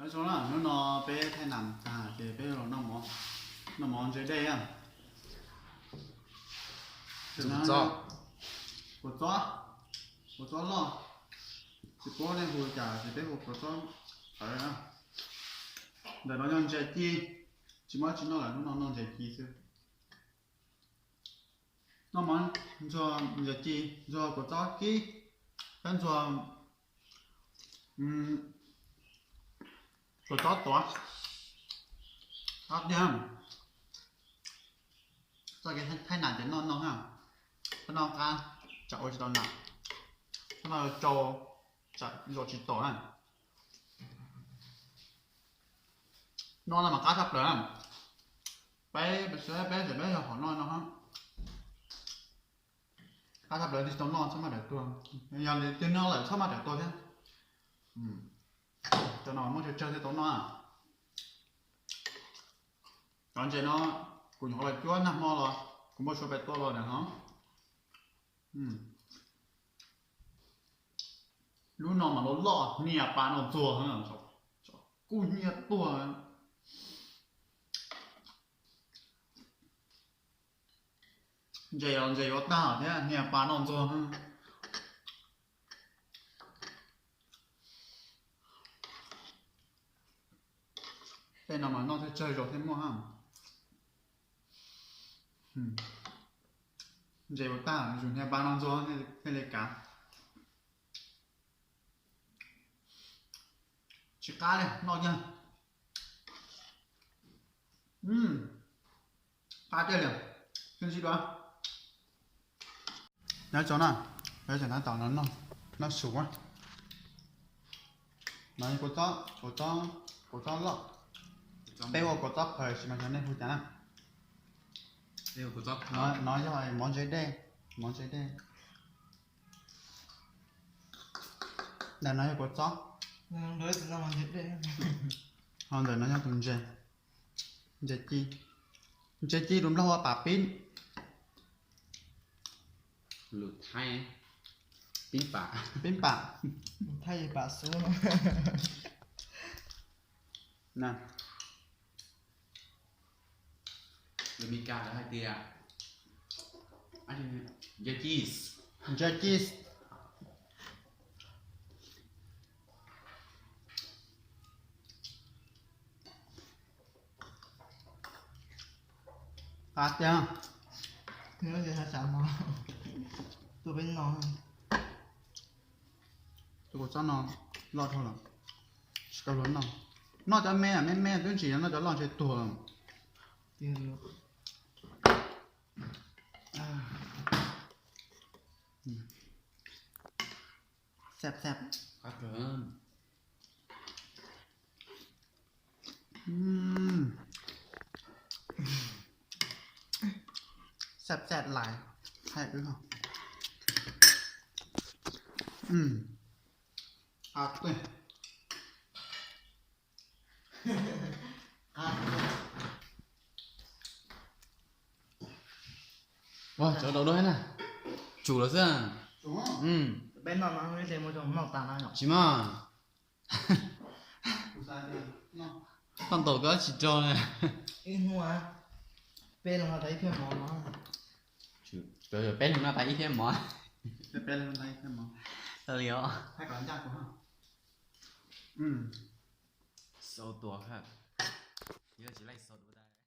Nyob zoo na, hnub no peb thaij nas tag ces peb los noj mov, noj mov ntse dej na. Kuv txob, kuv txob loj, tsis paub nej hu cas ces peb hu kuv txob tawv na. Ntawm no yog ntses ci, tsis muaj tsis noj lawm, hnub no noj ntses ci xwb. Noj mov ntxuag ntses ci, ntxuag kuv txob kib, thiab ntxuag kuv txob tuav. Qab tiag. Txoj kev thaij nas ces noj no ha. Qab no qab, tsam ua tsis tau nas, qab no tsau, tsam zom tsis tom na. Noj no mas qab tshaj plaws na. Peb, peb, peb yog hom noj no, qab tshaj plaws, tsis tau noj txhob maj daim tuag. Yog li twb noj lawm txhob maj daim tuag thiab. Cov no muaj tsawg tsawg thiaj tau noj. Cov ntses no kuv nyuam qhuav los cuab nag hmo los kuv muab suav pem tua los ntawm no. Lub no mas loj loj, hnia pa no ntxuag, kuj hnia tuag. Ntses los ntses yuav tag thiab, hnia pa no ntxuag. Tej no mas noj thiaj tsawg zaus thiaj muaj ha. Ntses yuav tag, yus hnia pa no ntxuag thiaj li kav. Tsis qab li, noj kiag. Qab tiag li. Xyov tsis dua. Nyob zoo na, peb tam no noj, noj su. No yog kuv txob loj, peb hu kuv txob phaws, tsis mas xyov nej hu cas na. No yog mov ntse dej, mov ntse dej. Ntawm no yog kuv txob, ho ntawm no yog tus ntses, ntses ci, ntses ci lus Nplog hu ua pam pib, lus Thaib pib pam, pib pam, Thaib pam xub. Lus Meskas lawv hais tias jerkis, jerkis. Qab tiag. Tus peb no, tus kuv txob no loj dhau lawm, tsis tau luag noj. Noj cov me me me twb ntsis, noj cov loj ntshe tuag lawm. Xab xab, xab xab lais, hais wb ho. Qab tiag. Ua cov daus dua na, tsum lawm xwb. Peb noj no, tsis muaj, toj ntaum koj tsis rau na. Ib hnub peb leeg noj tas ib phiab mov no. Peb leeg noj tas ib phiab mov. Li os. Xau tuas, yog tsis laij xau dua tas.